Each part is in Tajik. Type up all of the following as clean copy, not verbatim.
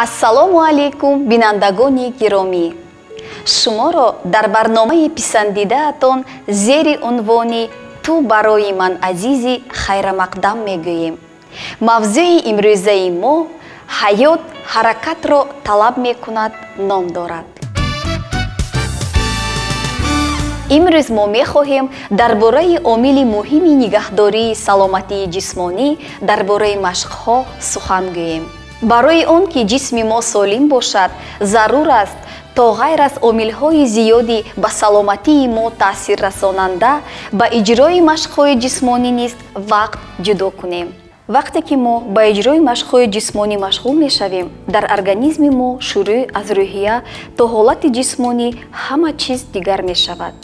Ассалому алайкум, бинандагони гиромӣ. Шуморо дар барномаи писандидаатон зери унвони «Ту барои ман азизӣ» хайрамақдам мегӯем. Мавзӯи имрӯзаи мо «Ҳаёт ҳаракатро талаб мекунад» ном дорад. Имрӯз мо мехоҳем дар бораи омили муҳими нигаҳдории саломатии ҷисмонӣ, дар бораи машқҳо сухан гӯем. Барои он ки ҷисми мо солим бошад, зарур аст то ғайр аз омилҳои зиёди ба саломатии мо таъсир расонанда, ба иҷрои машқҳои ҷисмонӣ низ вақт ҷудо кунем. Вақте ки мо ба иҷрои машқҳои ҷисмонӣ машғул мешавем, дар организми мо шурӯъ аз рӯҳия то ҳолати ҷисмонӣ ҳама чиз дигар мешавад.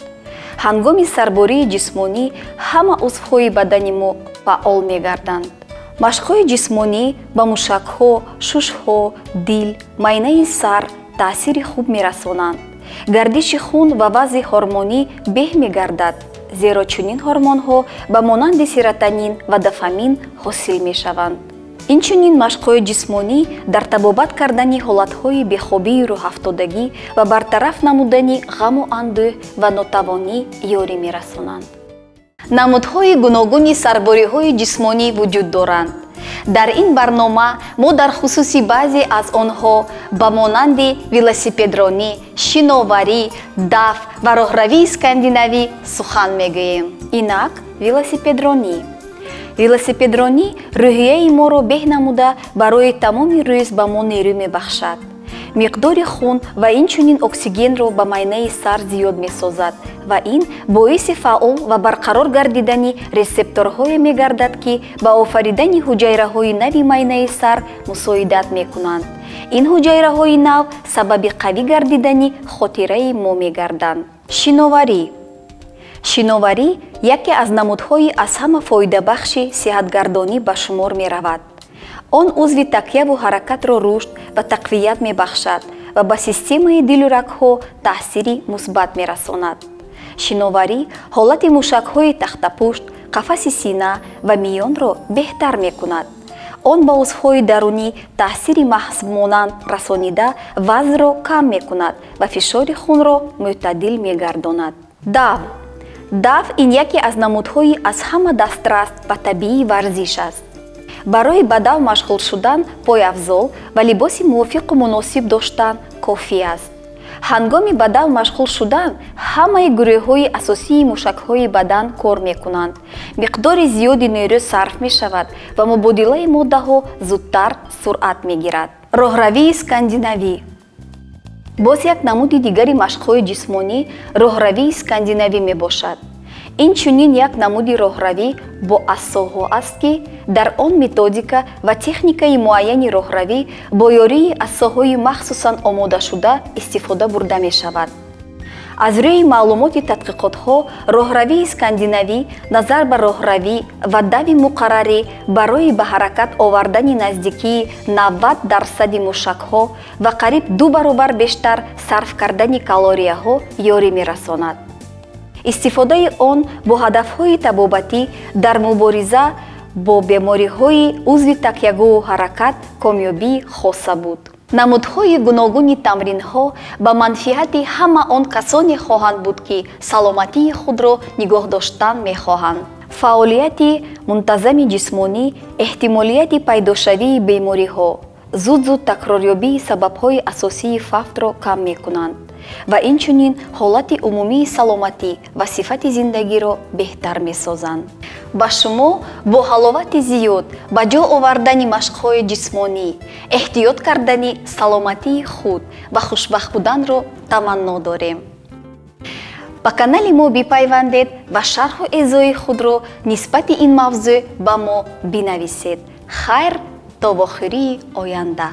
Ҳангоми сарбории ҷисмонӣ ҳама узвҳои бадани мо фаъол мегарданд. Машқҳои ҷисмонӣ ба мушакҳо, шушҳо, дил, майнаи сар таъсири хуб мерасонанд. Гардиши хун ва вазъи ҳормонӣ беҳ мегардад, зеро чунин ҳормонҳо ба монанди серотонин ва дофамин ҳосил мешаванд. Инчунин машқҳои ҷисмонӣ дар табобат кардани ҳолатҳои бехобию рӯҳафтодагӣ ва бартараф намудани ғаму андӯҳ ва нотавонӣ ёрӣ мерасонанд. Намудҳои гуногуни сарбориҳои ҷисмонӣ вуҷуд доранд. Дар ин барнома мо дар хусуси баъзе аз онҳо ба монанди велосипедронӣ, шиноварӣ, даф ва роҳравии скандинавӣ сухан мегӯем. Инак, велосипедронӣ. Велосипедронӣ рӯҳияи моро беҳ намуда, барои тамоми рӯз ба мо нерӯ мебахшад. Миқдори хун ва инчунин оксигенро ба майнаи сар зиёд месозад ва ин боиси фаъол ва барқарор гардидани ресепторҳое мегардад, ки ба офаридани ҳуҷайраҳои нави майнаи сар мусоидат мекунанд. Ин ҳуҷайраҳои нав сабаби қавӣ гардидани хотираи мо мегарданд. Шиноварӣ. Шиноварӣ яке аз намудҳои аз ҳама фоидабахши сиҳатгардонӣ ба шумор меравад. Он узви такяву ҳаракатро рушд ва тақвият мебахшад ва ба системаи дилу рагҳо таъсири мусбат мерасонад. Шиноварӣ ҳолати мушакҳои тахтапушт, қафаси сина ва миёнро беҳтар мекунад. Он ба узвҳои дарунӣ таъсири маҳзмонанд расонида, вазнро кам мекунад ва фишори хунро мӯътадил мегардонад. Дав. Дав ин яке аз намудҳои аз ҳама дастрас ва табиии варзиш аст. Барои ба дав машғул шудан пойафзол ва либоси мувофиқу муносиб доштан кофӣ аст. Ҳангоми ба дав машғул шудан ҳамаи гурӯҳҳои асосии мушакҳои бадан кор мекунанд. Миқдори зиёди нерӯ сарф мешавад ва мубодилаи моддаҳо зудтар суръат мегирад. Роҳравии скандинавӣ. Боз як намуди дигари машқҳои ҷисмонӣ роҳравии скандинавӣ мебошад. Инчунин як намуди роҳравӣ бо асоҳо аст, ки дар он методика ва техникаи муайяни роҳравӣ бо ёрии асоҳои махсусан омодашуда истифода бурда мешавад. Аз рӯи маълумоти тадқиқотҳо, роҳравии скандинавӣ назар ба роҳравӣ ва дави муқаррарӣ барои ба ҳаракат овардани наздикии 90% мушакҳо ва қариб 2 баробар бештар сарф кардани калорияҳо ёрӣ мерасонад. Истифодаи он бо ҳадафҳои табобатӣ дар мубориза бо бемориҳои узви такягоҳу ҳаракат комёбии хоса буд. Намудҳои гуногуни тамринҳо ба манфиати ҳама он касоне хоҳанд буд, ки саломатии худро нигоҳ доштан мехоҳанд. Фаъолияти мунтазами ҷисмонӣ эҳтимолияти пайдошавии бемориҳо, зуд-зуд такрорёбии сабабҳои асосии фавтро кам мекунанд ва инчунин ҳолати умумии саломатӣ ва сифати зиндагиро беҳтар месозанд. Ба шумо бо ҳаловати зиёд ба ҷо овардани машқҳои ҷисмонӣ, эҳтиёт кардани саломатии худ ва хушбахт буданро таманно дорем. Ба канали мо бипайвандед ва шарҳу эзои худро нисбати ин мавзӯъ ба мо бинависед. Хайр, то вохӯрии оянда.